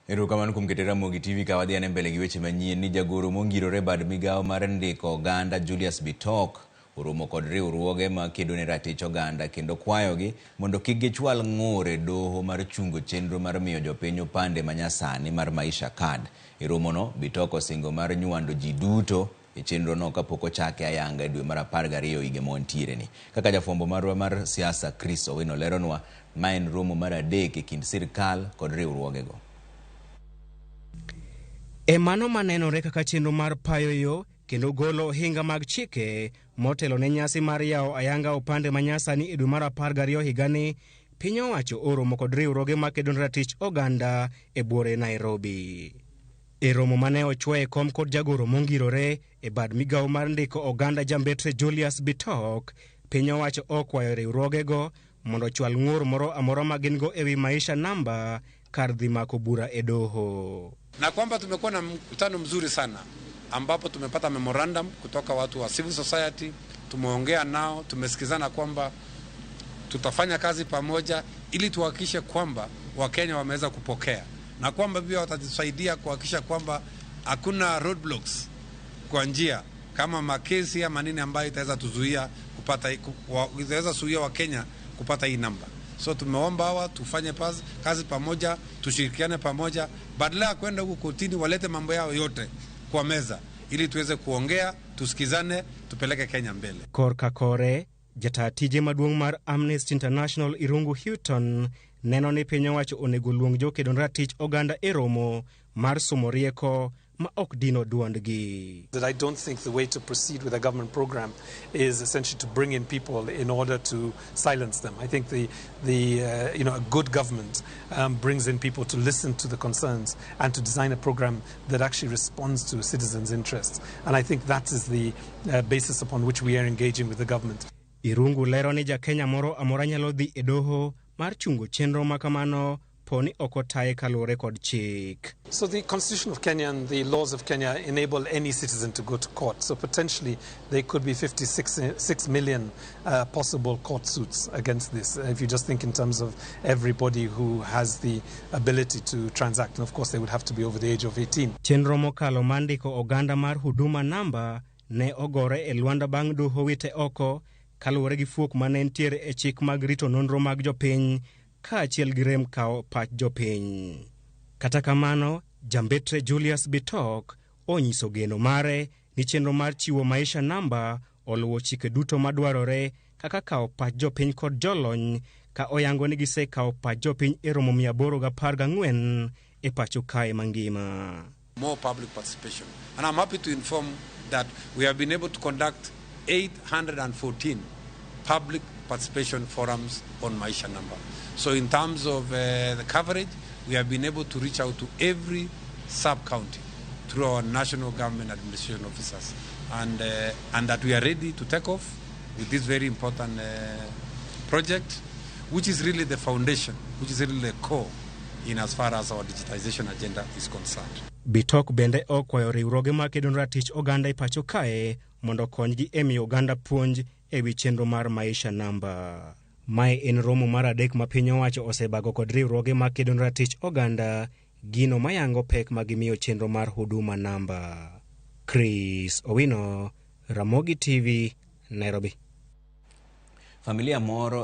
Erokamano kuom keto Ramogi TV ka wadhi ane mbele gi weche manyien ni jagoro mongirore bad migawo mar ndiko oganda Julius Bitok oromo kod riwruoge ma kedo ne ratich oganda kendo kwayogi mondo kik gichwal ng'ur e doho mar chungo chenro mar miyo jopiny opande manyasani mar Maisha Card. E romono, Bitok osingo mar nywando ji duto e chenrono kapok ochake ayanga e dwe mar 12 higa ma wantiere ni. Kaka jafwambo marwa mar siasa Chris Owino leronwa, ma en romo mar adek e kind sirkal kod riwruogego. E mano manenore kaka chenro mar payo yo kendo golo ohinga mag chike motelo ne nyasi mar yawo ayanga opande manyasani e dwe mar 12 higani, piny owacho oromo kod riwruoge makedo ne ratich oganda e buore Nairobi. E romo mane ochwoye kom kod jagoro mongirore e bad migawo mar ndiko oganda Jambetre Julius Bitok, piny owacho okwayo riwruogego mondo ochwal ng'ur moro amora ma gin go ewi Maisha Namba kar dhi mako bura e doho. Na kwamba tumekuwa na mkutano mzuri sana ambapo tumepata memorandum kutoka watu wa civil society, tumeongea nao, tumesikizana kwamba tutafanya kazi pamoja ili tuhakikishe kwamba Wakenya wameweza kupokea na kwamba pia watatusaidia kuhakikisha kwamba hakuna roadblocks kwa njia kama makesi ama nini ambayo itaweza tuzuia kupata itaweza zuia Wakenya kupata hii namba. So tumeomba hawa tufanye kazi pamoja, tushirikiane pamoja, badala ya kwenda huku kotini, walete mambo yao yote kwa meza ili tuweze kuongea, tusikizane, tupeleke Kenya mbele. Korka kore, jata tije maduong' mar Amnesty International Irungu Houghton neno ni piny owacho onego luong jokedo ne ratich oganda e romo mar somo rieko ma ok dino duondgi. That I don't think the way to proceed with a government program is essentially to bring in people in order to silence them. I think the you know a good government brings in people to listen to the concerns and to design a program that actually responds to citizens' interests. And I think that is the basis upon which we are engaging with the government. Irungu lero ni Jakenya moro amora nyalo dhi e doho mar chungo chenro ma kamano po ni ok otaye kaluwore kod chik. So the Constitution of Kenya and the laws of Kenya enable any citizen to go to court. So potentially there could be 56 6 million possible court suits against this, if you just think in terms of everybody who has the ability to transact. And of course they would have to be over the age of 18. Chenro mokalo mar ndiko oganda mar Huduma Namba ne ogore e lwanda bang' doho wite oko kaluwore gi fuok mane nitiere e chik mag rito nonro mag jopiny kaachiel gi rem kawo pach jopiny. Kata kamano, Jambetre Julius Bitok onyiso geno mare ni chenro mar chiwo Maisha Namba oluwo chike duto madwarore kaka kawo pach jopiny kod jolony ka oyango ni gisekawo pach jopiny e romo 814 e pacho kae mangima. More public participation. And I'm happy to inform that we have been able to conduct 814 public participation forums on Maisha Number. So in terms of the coverage, we have been able to reach out to every sub-county through our national government administration officers. And that we are ready to take off with this very important project, which is really the foundation, which is really the core in as far as our digitization agenda is concerned. Bitok bende okwayo riwruoge makedo ne ratich oganda e pacho kae mondo okonygi e miyo oganda puonj e wi chenro mar Maisha Namba. Mae en romo mar adek ma piny owacho osebago kod riwruoge makedo ne ratich oganda, gino mayango pek ma gimiyo chenro mar Huduma Namba. Chris Owino, Ramogi TV, Nairobi. Familia moro